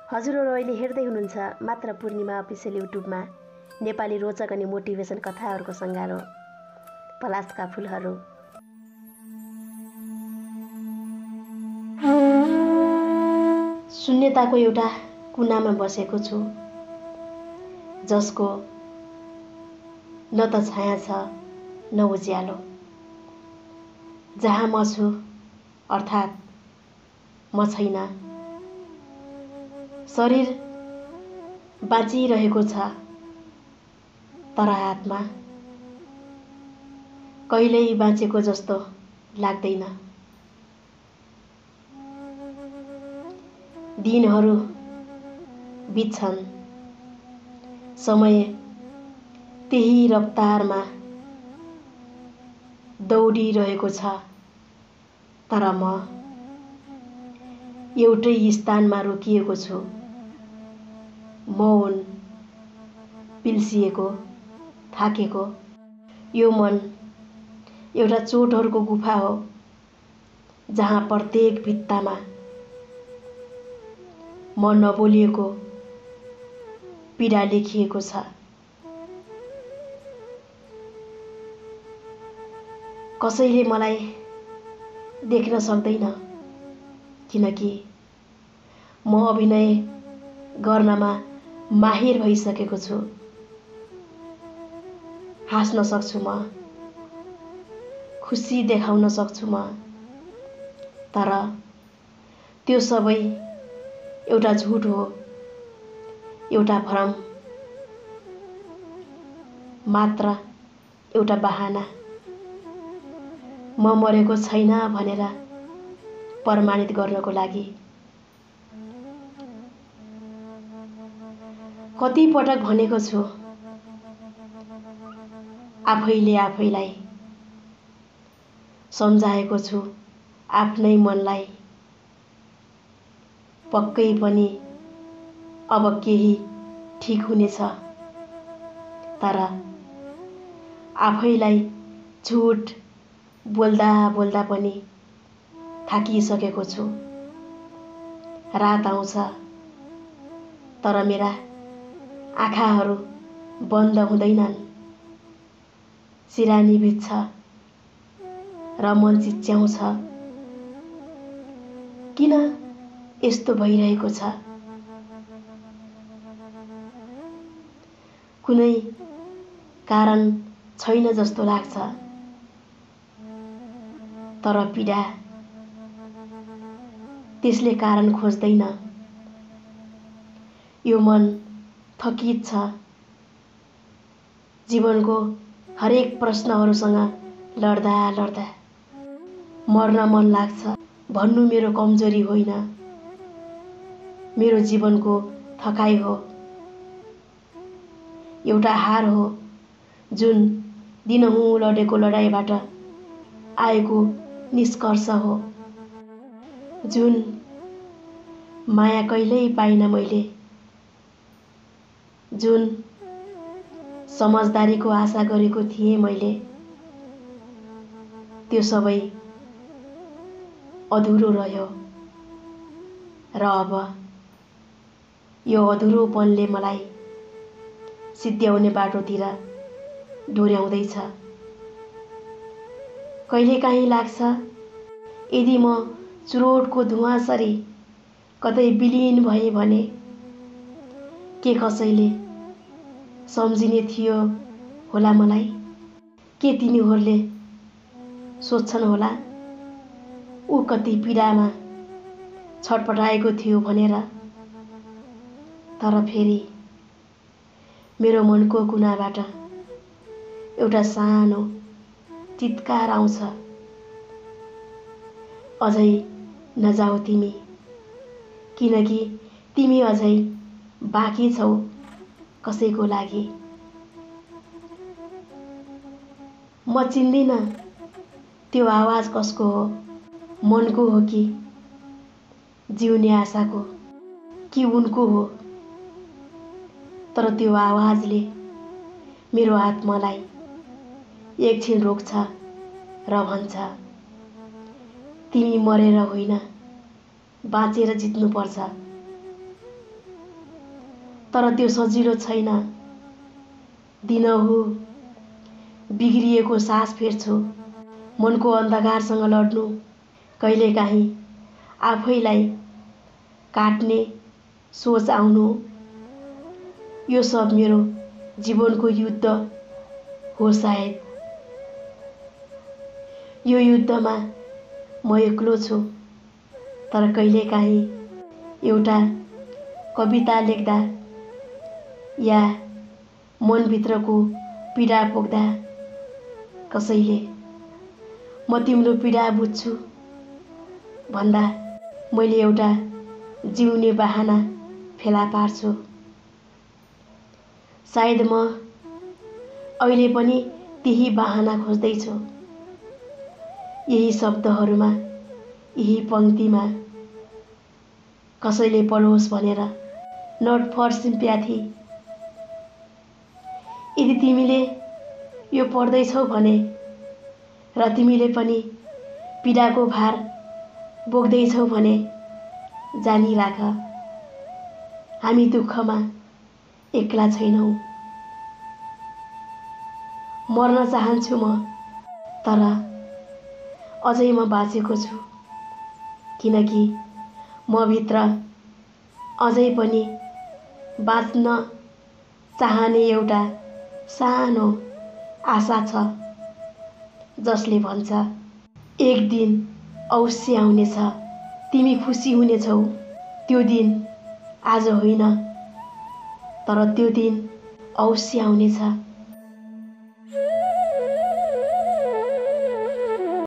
हजुरहरू अहिले हेर्दै हुनुहुन्छ मात्र पूर्णिमा अफिसियल युट्युबमा नेपाली रोचक अनि मोटिभेसन कथाहरूको सङ्गारो पलासका फुलहरू। शून्यताको एउटा कुनामा बसेको छु, जसको न त छाया छ न उज्यालो। जहाँ म छु अर्थात् म छैन, शरीर बाँचिरहेको छ, तर आत्मा कहिल्यै बाँचेको जस्तो लाग्दैन। दिनहरू बित्छन्, समय त्यही रफ्तारमा दौडिरहेको छ, तर म एउटै स्थानमा रोकिएको छु। मौन, पिल्सिएको, थाकेको। यो मन एउटा चोटहरूको गुफा हो, जहाँ प्रत्येक भित्तामा म नबोलिएको पीडा लेखिएको छ। कसैले मलाई देख्न सक्दैन, किनकि म अभिनय गर्नमा माहिर भइसकेको छु। हाँस्न सक्छु म, खुसी देखाउन सक्छु म, तर त्यो सबै एउटा झुट हो, एउटा भ्रम, मात्र एउटा बहाना। म मरेको छैन भनेर प्रमाणित गर्नको लागि। कति पटक भनेको छु आफैले आफैलाई, सम्झाएको छु आफ्नै मनलाई, पक्कै पनि अब केही ठीक हुनेछ। तर आफैलाई झुट बोल्दा बोल्दा पनि थाकिसकेको छु। रात आउँछ, तर मेरा आँखाहरू बन्द हुँदैनन्। सिरानी भिज्छ र मन चिच्याउँछ। किन यस्तो भइरहेको छ? कुनै कारण छैन जस्तो लाग्छ, तर पीडा त्यसले कारण खोज्दैन। यो मन थकित छ, जीवनको हरेक प्रश्नहरूसँग लड्दा लड्दा। मर्न मन लाग्छ भन्नु मेरो कमजोरी होइन, मेरो जीवनको थकाइ हो। एउटा हार हो जुन दिनहुँ लडेको लडाइँबाट आएको निष्कर्ष हो। जुन माया कहिल्यै पाइन मैले, जुन समझदारीको आशा गरेको थिएँ मैले, त्यो सबै अधुरो रह्यो। र अब यो अधुरोपनले मलाई सिद्ध्याउने बाटोतिर डोर्याउँदैछ। कहिलेकाहीँ लाग्छ, यदि म चुरोटको धुवाँसरी कतै विलीन भएँ भने के कसैले सम्झिने थियो होला मलाई? के तिनीहरूले सोच्छन् होला ऊ कति पीडामा छटपटाएको थियो भनेर? तर फेरि मेरो मनको कुनाबाट एउटा सानो चित्कार आउँछ, अझै नजाऊ तिमी, किनकि तिमी अझै बाँकी छौ कसैको लागि। म चिन्दिन त्यो आवाज कसको हो, मनको हो कि जिउने आशाको, कि उनको हो? तर त्यो आवाजले मेरो आत्मालाई एकछिन रोक्छ र भन्छ, तिमी मरेर होइन बाँचेर जित्नुपर्छ। तर त्यो सजिलो छैन। दिनहु बिग्रिएको सास फेर्छु। मनको अन्धकारसँग लड्नु, कहिलेकाहीँ आफैलाई काट्ने सोच आउनु, यो सब मेरो जीवनको युद्ध हो सायद। यो युद्धमा म एक्लो छु, तर कहिलेकाहीँ एउटा कविता लेख्दा या मनभित्रको पीडा पोख्दा कसैले म तिम्रो पीडा बुझ्छु भन्दा मैले एउटा जिउने बहाना फेला पार्छु। सायद म अहिले पनि त्यही बहाना खोज्दैछु। यही शब्दहरूमा, यही पङ्क्तिमा कसैले पढोस् भनेर, नट फर सिम्प्याथी। यदि तिमीले यो पढ्दैछौ भने र तिमीले पनि पीडाको भार बोक्दैछौ भने जानिराख, हामी दुःखमा एक्ला छैनौँ। मर्न चाहन्छु म, तर अझै म बाँचेको छु, किनकि म भित्र अझै पनि बाँच्न चाहने एउटा सानो आशा छ, जसले भन्छ एक दिन अवश्य आउनेछ, तिमी खुसी हुनेछौ। त्यो दिन आज होइन, तर त्यो दिन अवश्य आउनेछ।